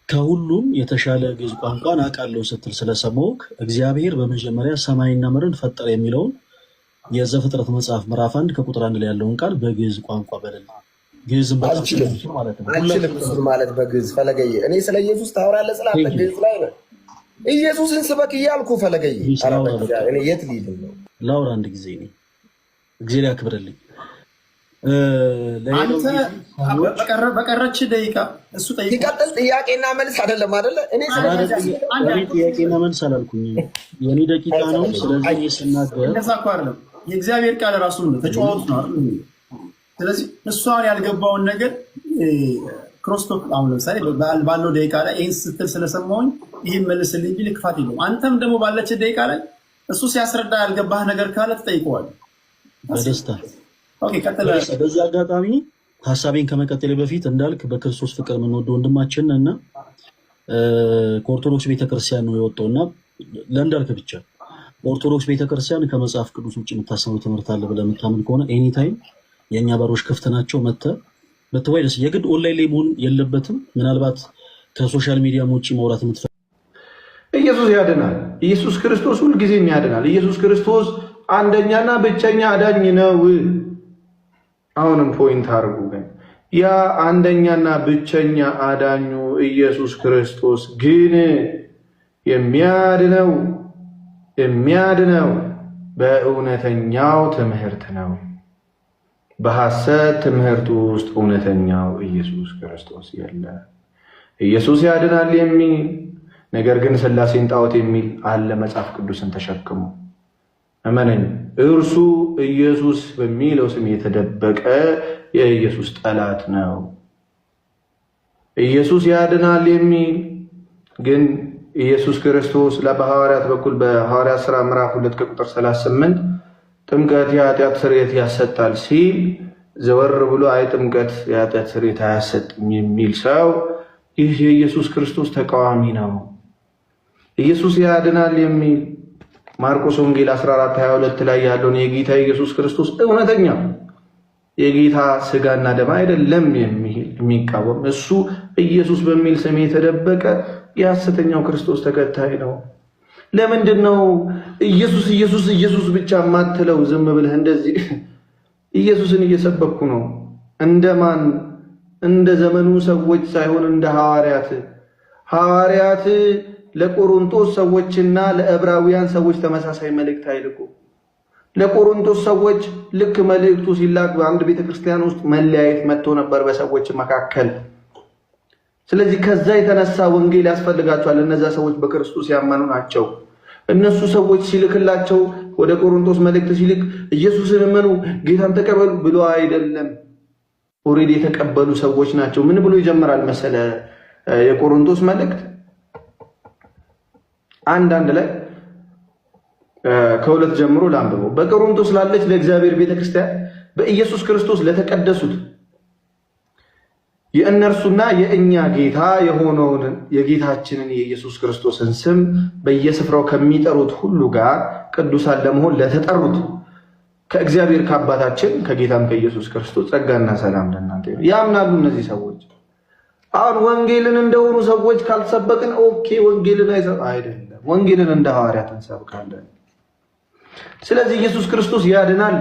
ከሁሉም የተሻለ ግዕዝ ቋንቋን አውቃለሁ ስትል ስለሰማሁህ እግዚአብሔር በመጀመሪያ ሰማይና ምድርን ፈጠረ የሚለውን የዘፍጥረት መጽሐፍ ምዕራፍ 1 ከቁጥር 1 ላይ ያለውን ቃል በግዕዝ ቋንቋ በልል። ግዕዝን በጣም አልችልም ስለምችል ማለት ነው። አልችልም። ሁላችንም እሱን ማለት በግዕዝ ፈለገዬ፣ እኔ ስለ ኢየሱስ ታወራለህ ስለ አንተ Thank you. ግዕዝ ላይ ነው። ኢየሱስን ስበክ እያልኩ ፈለገዬ። Please ኧረ ላውራ በቃ በእግዚአብሔር እኔ የት ልሂድ ነው? ላውራ አንድ ጊዜ እኔ እግዚአብሔር ያክብርልኝ። ለሄደው አንተ ጊዜ ሰዎች በቀረች ደቂቃ እሱ ጠይቆ ሲቀጥል ጥያቄና መልስ አይደለም አይደለ? እኔ ስለ ኧረ ኢየሱስ አንድ እኔ ጥያቄና መልስ አላልኩኝም። የኔ ደቂቃ ነው። ስለዚህ እኔ ስናገር እንደዛ እኮ አይደለም። የእግዚአብሔር ቃል ራሱ ነው፣ ተጨዋወቱ ነው አይደል? ስለዚህ እሷን ያልገባውን ነገር cross talk አሁን ለምሳሌ ባለው ደቂቃ ላይ ይህን ስትል ስለሰማሁኝ ይህን መልስልኝ ቢል ክፋት የለውም። አንተም ደግሞ ባለች ደቂቃ ላይ እሱ ሲያስረዳ ያልገባህ ነገር ካለ ትጠይቀዋለህ። በደስታ Okay፣ ቀጥል። በደስታ። በዚህ አጋጣሚ ሀሳቤን ከመቀጠሌ በፊት እንዳልክ በክርስቶስ ፍቅር የምንወደው ወንድማችን እና ከኦርቶዶክስ ቤተክርስቲያን ነው የወጣው እና ለእንዳልክ ብቻ ኦርቶዶክስ ቤተክርስቲያን ከመጽሐፍ ቅዱስ ውጭ የምታስተምረው ትምህርት አለ ብለህ የምታምን ከሆነ anytime የእኛ በሮች ክፍት ናቸው። መተህ ብትወያይ ደስ የግድ ኦንላይን ላይ መሆን የለበትም። ምናልባት ከ social media ም ውጭ ማውራት የምትፈልግ ኢየሱስ ያድናል። ኢየሱስ ክርስቶስ ሁልጊዜም ያድናል። ኢየሱስ ክርስቶስ አንደኛና ብቸኛ አዳኝ ነው። አሁንም point አድርጉ። ግን ያ አንደኛና ብቸኛ አዳኙ ኢየሱስ ክርስቶስ ግን የሚያድነው በእውነተኛው ትምህርት ነው። በሐሰት ትምህርት ውስጥ እውነተኛው ኢየሱስ ክርስቶስ የለም። ኢየሱስ ያድናል የሚል ነገር ግን ሥላሴን ጣዖት የሚል አለ መጽሐፍ ቅዱስን ተሸክሞ። እመነኝ፣ እርሱ ኢየሱስ በሚለው ስም የተደበቀ የኢየሱስ ጠላት ነው። ኢየሱስ ያድናል የሚል ግን ኢየሱስ ክርስቶስ በሐዋርያት በኩል በሐዋርያት ሥራ ምዕራፍ 2 ከቁጥር 38 ጥምቀት የኃጢአት ስርየት ያሰጣል ሲል ዘወር ብሎ አይ ጥምቀት የኃጢአት ስርየት አያሰጥም የሚል ሰው ይህ የኢየሱስ ክርስቶስ ተቃዋሚ ነው። ኢየሱስ ያድናል የሚል ማርቆስ ወንጌል 14:22 ላይ ያለውን የጌታ ኢየሱስ ክርስቶስ እውነተኛ የጌታ ስጋና ደም አይደለም የሚል የሚቃወም እሱ ኢየሱስ በሚል ስም የተደበቀ የሐሰተኛው ክርስቶስ ተከታይ ነው። ለምንድን ነው ኢየሱስ ኢየሱስ ኢየሱስ ብቻ የማትለው? ዝም ብለህ እንደዚህ ኢየሱስን እየሰበኩ ነው። እንደማን? እንደ ዘመኑ ሰዎች ሳይሆን እንደ ሐዋርያት። ሐዋርያት ለቆሮንቶስ ሰዎችና ለዕብራውያን ሰዎች ተመሳሳይ መልእክት አይልኩ። ለቆሮንቶስ ሰዎች ልክ መልእክቱ ሲላክ በአንድ ቤተክርስቲያን ውስጥ መለያየት መጥቶ ነበር በሰዎች መካከል። ስለዚህ ከዛ የተነሳ ወንጌል ያስፈልጋቸዋል። እነዛ ሰዎች በክርስቶስ ያመኑ ናቸው። እነሱ ሰዎች ሲልክላቸው ወደ ቆሮንቶስ መልእክት ሲልክ ኢየሱስን እመኑ፣ ጌታን ተቀበሉ ብሎ አይደለም። Already የተቀበሉ ሰዎች ናቸው። ምን ብሎ ይጀምራል መሰለ የቆሮንቶስ መልእክት 1:1 ላይ ከ2 ጀምሮ ላንብበው። በቆሮንቶስ ላለች ለእግዚአብሔር ቤተክርስቲያን በኢየሱስ ክርስቶስ ለተቀደሱት የእነርሱና የእኛ ጌታ የሆነውን የጌታችንን የኢየሱስ ክርስቶስን ስም በየስፍራው ከሚጠሩት ሁሉ ጋር ቅዱሳን ለመሆን ለተጠሩት ከእግዚአብሔር ከአባታችን ከጌታም ከኢየሱስ ክርስቶስ ጸጋና ሰላም ለእናንተ ይሁን። ያምናሉ እነዚህ ሰዎች። አሁን ወንጌልን እንደሆኑ ሰዎች ካልሰበክን okay፣ ወንጌልን አይደለም፣ ወንጌልን እንደ ሐዋርያት እንሰብካለን። ስለዚህ ኢየሱስ ክርስቶስ ያድናል።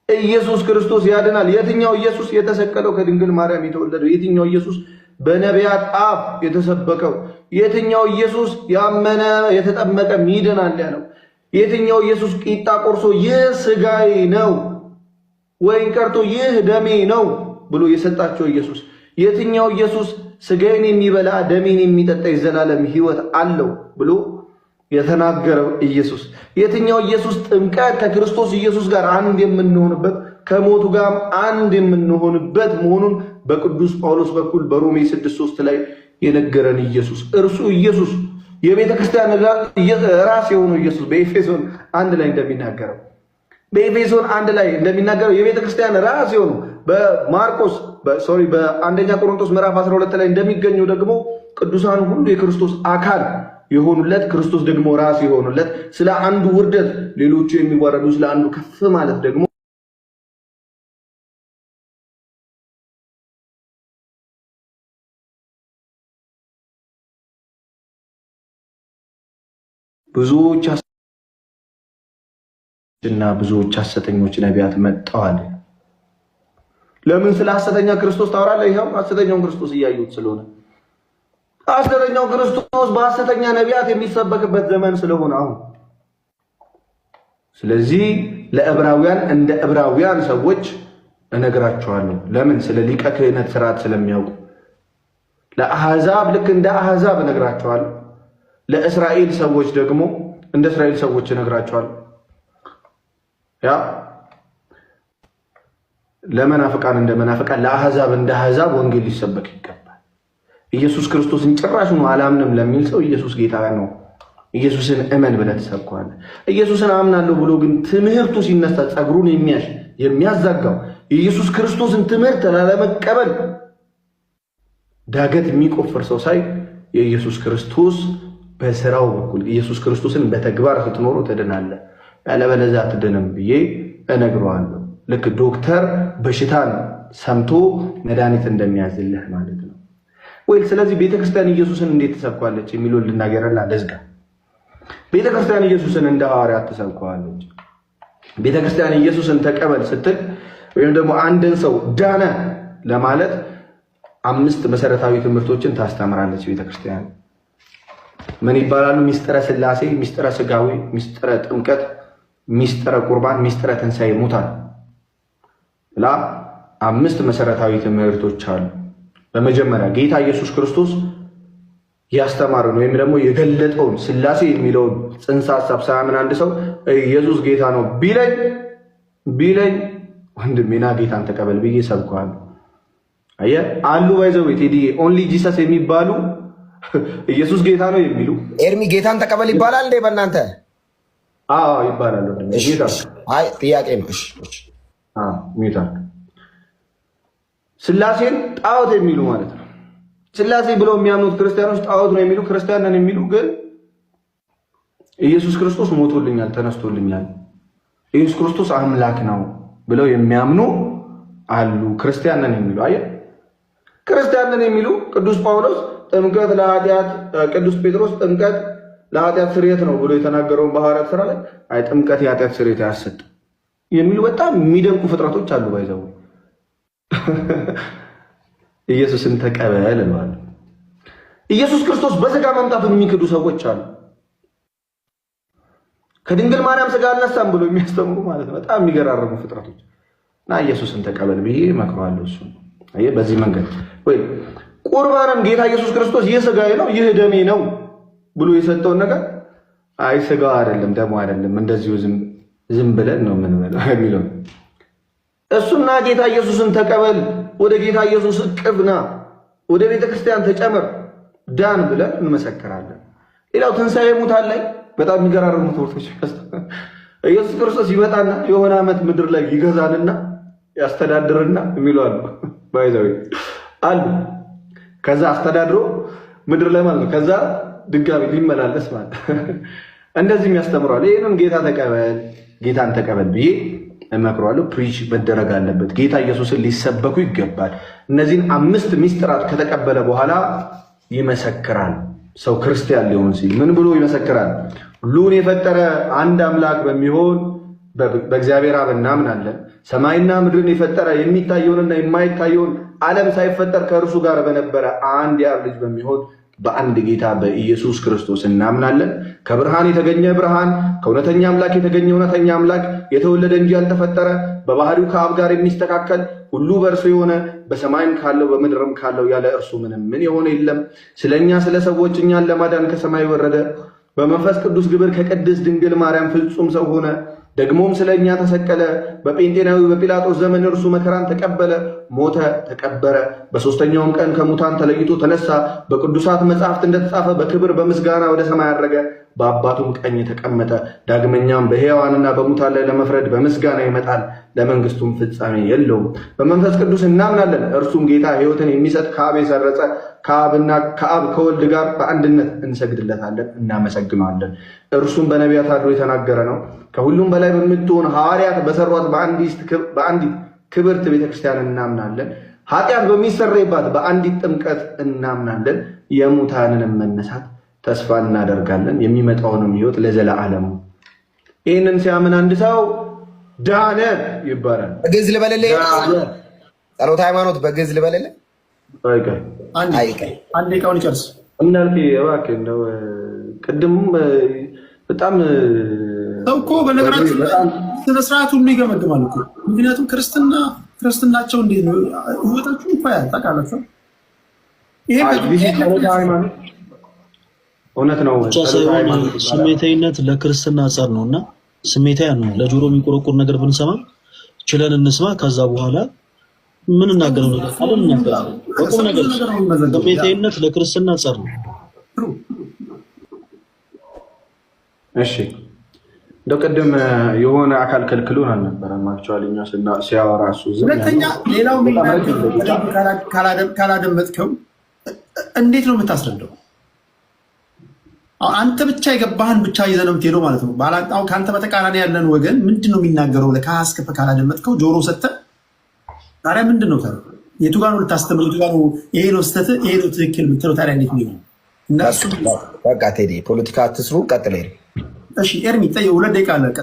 ኢየሱስ ክርስቶስ ያድናል። የትኛው ኢየሱስ? የተሰቀለው ከድንግል ማርያም የተወለደው። የትኛው ኢየሱስ? በነቢያት አፍ የተሰበከው። የትኛው ኢየሱስ? ያመነ የተጠመቀ ይድናል ያለው። የትኛው ኢየሱስ? ቂጣ ቆርሶ ይህ ስጋዬ ነው፣ ወይን ቀድቶ ይህ ደሜ ነው ብሎ የሰጣቸው ኢየሱስ። የትኛው ኢየሱስ? ስጋዬን የሚበላ ደሜን የሚጠጣ የዘላለም ሕይወት አለው ብሎ የተናገረው ኢየሱስ። የትኛው ኢየሱስ? ጥምቀት ከክርስቶስ ኢየሱስ ጋር አንድ የምንሆንበት ከሞቱ ጋር አንድ የምንሆንበት መሆኑን በቅዱስ ጳውሎስ በኩል በሮሜ 6:3 ላይ የነገረን ኢየሱስ፣ እርሱ ኢየሱስ የቤተ ክርስቲያን ራስ የሆነው ኢየሱስ በኤፌሶን 1 ላይ እንደሚናገረው የቤተ ክርስቲያን ራስ የሆነው በማርቆስ sorry በአንደኛ ቆሮንቶስ ምዕራፍ 12 ላይ እንደሚገኘው ደግሞ ቅዱሳን ሁሉ የክርስቶስ አካል የሆኑለት ክርስቶስ ደግሞ ራስ የሆኑለት ስለ አንዱ ውርደት ሌሎቹ የሚዋረዱ ስለ አንዱ ከፍ ማለት ደግሞ ብዙዎች እና ብዙዎች ሐሰተኞች ነቢያት መጥተዋል። ለምን ስለ ሐሰተኛ ክርስቶስ ታወራለህ? ይኸው ሐሰተኛውን ክርስቶስ እያዩት ስለሆነ፣ ሐሰተኛው ክርስቶስ በሐሰተኛ ነቢያት የሚሰበክበት ዘመን ስለሆነ አሁን። ስለዚህ ለዕብራውያን እንደ ዕብራውያን ሰዎች እነግራቸዋለሁ። ለምን? ስለ ሊቀ ክህነት ስርዓት ስለሚያውቁ። ለአሕዛብ ልክ እንደ አሕዛብ እነግራቸዋለሁ። ለእስራኤል ሰዎች ደግሞ እንደ እስራኤል ሰዎች እነግራቸዋለሁ። ያ ለመናፍቃን እንደ መናፍቃን፣ ለአሕዛብ እንደ አሕዛብ ወንጌል ሊሰበክ ይገባል። ኢየሱስ ክርስቶስን ጭራሹን አላምንም ለሚል ሰው ኢየሱስ ጌታ ነው፣ ኢየሱስን እመን ብለህ ትሰብከዋለህ። ኢየሱስን አምናለሁ ብሎ ግን ትምህርቱ ሲነሳ ፀጉሩን የሚያሽ የሚያዛጋው፣ የኢየሱስ ክርስቶስን ትምህርት ላለመቀበል ዳገት የሚቆፍር ሰው ሳይ የኢየሱስ ክርስቶስ በስራው በኩል ኢየሱስ ክርስቶስን በተግባር ስትኖሩ ትድናለህ፣ ያለበለዚያ አትድንም ብዬ እነግረዋለሁ። ልክ ዶክተር በሽታን ሰምቶ መድኃኒት እንደሚያዝልህ ማለት ነው። ወይ ስለዚህ ቤተክርስቲያን ኢየሱስን እንዴት ትሰብከዋለች የሚለውን ልናገርና ልዝጋ። ቤተክርስቲያን ኢየሱስን እንደ ሐዋርያት ትሰብከዋለች። ቤተክርስቲያን ኢየሱስን ተቀበል ስትል ወይም ደግሞ አንድን ሰው ዳነ ለማለት አምስት መሰረታዊ ትምህርቶችን ታስተምራለች ቤተክርስቲያን። ምን ይባላሉ? ሚስጥረ ስላሴ፣ ሚስጥረ ስጋዌ፣ ሚስጥረ ጥምቀት፣ ሚስጥረ ቁርባን፣ ሚስጥረ ትንሣኤ ሙታን ብላ አምስት መሰረታዊ ትምህርቶች አሉ። በመጀመሪያ ጌታ ኢየሱስ ክርስቶስ ያስተማረን ወይም ደግሞ የገለጠውን ስላሴ የሚለውን ጽንሰ ሀሳብ ሳያምን አንድ ሰው ኢየሱስ ጌታ ነው ቢለኝ ወንድሜ ና ጌታን ተቀበል ብዬ ሰብከዋለሁ። አየህ አሉ by the way ቴዲ Only Jesus የሚባሉ፣ ኢየሱስ ጌታ ነው የሚሉ። ኤርሚ፣ ጌታን ተቀበል ይባላል እንዴ በእናንተ? አዎ ይባላል። ወንድሜ ጌታ አይ ጥያቄ ነው። እሺ። ሚታ ስላሴን ጣዖት የሚሉ ማለት ነው። ስላሴ ብለው የሚያምኑት ክርስቲያኖች ጣዖት ነው የሚሉ፣ ክርስቲያን ነን የሚሉ ግን ኢየሱስ ክርስቶስ ሞቶልኛል፣ ተነስቶልኛል፣ ኢየሱስ ክርስቶስ አምላክ ነው ብለው የሚያምኑ አሉ። ክርስቲያን ነን የሚሉ፣ አየህ፣ ክርስቲያን ነን የሚሉ ቅዱስ ጳውሎስ ጥምቀት ለኃጢአት፣ ቅዱስ ጴጥሮስ ጥምቀት ለኃጢአት ስርየት ነው ብሎ የተናገረውን በሐዋርያት ስራ ላይ አይ ጥምቀት የኃጢአት ስርየት አያሰጥም የሚሉ በጣም የሚደንቁ ፍጥረቶች አሉ። By the way ኢየሱስን ተቀበል እለዋለሁ። ኢየሱስ ክርስቶስ በስጋ መምጣቱን የሚክዱ ሰዎች አሉ። ከድንግል ማርያም ስጋ አልነሳም ብሎ የሚያስተምሩ ማለት ነው። በጣም የሚገራርሙ ፍጥረቶች እና ኢየሱስን ተቀበል ብዬ እመክረዋለሁ። እሱ አየህ፣ በዚህ መንገድ ወይ ቁርባንም ጌታ ኢየሱስ ክርስቶስ ይህ ስጋዬ ነው፣ ይህ ደሜ ነው ብሎ የሰጠውን ነገር አይ ስጋው አይደለም ደሙ አይደለም እንደዚሁ ዝም ብለን ነው የምንበላው የሚለው እሱና ጌታ ኢየሱስን ተቀበል፣ ወደ ጌታ ኢየሱስ እቅፍ ና፣ ወደ ቤተ ክርስቲያን ተጨመር፣ ዳን ብለን እንመሰክራለን። ሌላው ትንሣኤ ሙታን ላይ በጣም የሚገራርሙ ትምህርቶች፣ ኢየሱስ ክርስቶስ ይመጣና የሆነ ዓመት ምድር ላይ ይገዛንና ያስተዳድርና የሚሉ አሉ። By the way አሉ። ከዛ አስተዳድሮ ምድር ላይ ማለት ነው። ከዛ ድጋሚ ሊመላለስ ማለት እንደዚህም ያስተምረዋል። ይህንም ጌታ ተቀበል፣ ጌታን ተቀበል ብዬ እመክረዋለሁ። Preach መደረግ አለበት። ጌታ ኢየሱስን ሊሰበኩ ይገባል። እነዚህን አምስት ሚስጥራት ከተቀበለ በኋላ ይመሰክራል። ሰው ክርስቲያን ሊሆን ሲል ምን ብሎ ይመሰክራል? ሁሉን የፈጠረ አንድ አምላክ በሚሆን በእግዚአብሔር አብ እናምናለን። ሰማይና ምድርን የፈጠረ፣ የሚታየውንና የማይታየውን ዓለም ሳይፈጠር ከእርሱ ጋር በነበረ አንድ የአብ ልጅ በሚሆን በአንድ ጌታ በኢየሱስ ክርስቶስ እናምናለን። ከብርሃን የተገኘ ብርሃን፣ ከእውነተኛ አምላክ የተገኘ እውነተኛ አምላክ፣ የተወለደ እንጂ ያልተፈጠረ፣ በባህሪው ከአብ ጋር የሚስተካከል፣ ሁሉ በእርሱ የሆነ፣ በሰማይም ካለው በምድርም ካለው ያለ እርሱ ምንም ምን የሆነ የለም። ስለ እኛ ስለ ሰዎች እኛን ለማዳን ከሰማይ ወረደ። በመንፈስ ቅዱስ ግብር ከቅድስት ድንግል ማርያም ፍጹም ሰው ሆነ። ደግሞም ስለ እኛ ተሰቀለ። በጴንጤናዊ በጲላጦስ ዘመን እርሱ መከራን ተቀበለ፣ ሞተ፣ ተቀበረ። በሦስተኛውም ቀን ከሙታን ተለይቶ ተነሳ። በቅዱሳት መጻሕፍት እንደተጻፈ በክብር በምስጋና ወደ ሰማይ አረገ፣ በአባቱም ቀኝ ተቀመጠ። ዳግመኛም በሕያዋንና በሙታን ላይ ለመፍረድ በምስጋና ይመጣል፣ ለመንግስቱም ፍጻሜ የለውም። በመንፈስ ቅዱስ እናምናለን፣ እርሱም ጌታ ሕይወትን የሚሰጥ ከአብ የሰረጸ፣ ከአብና ከአብ ከወልድ ጋር በአንድነት እንሰግድለታለን፣ እናመሰግነዋለን። እርሱም በነቢያት አድሮ የተናገረ ነው። ከሁሉም በላይ በምትሆን ሐዋርያት በሰሯት በአንዲት ክብርት ቤተክርስቲያን እናምናለን። ኃጢአት በሚሰረይባት በአንዲት ጥምቀት እናምናለን። የሙታንንም መነሳት ተስፋ እናደርጋለን፣ የሚመጣውንም ሕይወት ለዘለዓለሙ። ይህንን ሲያምን አንድ ሰው ዳነ ይባላል። በግዕዝ ልበልልህ? ጸሎተ ሃይማኖት በግዕዝ ልበልልህ? አንድ ደቂቃውን ይጨርስ። እንዳልክ እባክህ እንደው ቅድሙም በጣም ሰው እኮ በነገራችን ስነ ስርዓት ሁሉ ይገመግማል እኮ። ምክንያቱም ክርስትናቸው እንዴት ነው ህይወታችሁ እኮ ታውቃላችሁ። እውነት ነው ብቻ ሳይሆን ስሜታዊነት ለክርስትና ጸር ነው እና ስሜታዊ ነው። ለጆሮ የሚቆረቁር ነገር ብንሰማ ችለን እንስማ። ከዛ በኋላ ምን እናገረው ነገር ካለ እናገራለን። በቁም ነገር ስሜታዊነት ለክርስትና ጸር ነው። እሺ እንደው ቅድም የሆነ አካል ከልክሎን አልነበረም። Actually እኛ ሲያወራ እሱ ዝም ሁለተኛ፣ ሌላው ካላደመጥከው እንዴት ነው የምታስረዳው? አንተ ብቻ የገባህን ብቻ ይዘህ ነው የምትሄደው ማለት ነው። ከአንተ በተቃራኒ ያለን ወገን ምንድን ነው የሚናገረው? ከሀ እስከ ፐ ካላደመጥከው ጆሮ ሰጥተህ ታዲያ ምንድን ነው ታዲያ? የቱ ጋር ነው ልታስተምር? የቱ ጋር ነው ይሄ ነው ስህተት፣ ይሄ ነው ትክክል የምትለው ታዲያ እንዴት ነው? በቃ ቴዲ ፖለቲካ አትስሩ። ቀጥል። እሺ ኤርሚ፣ 2 ደቂቃ አለ።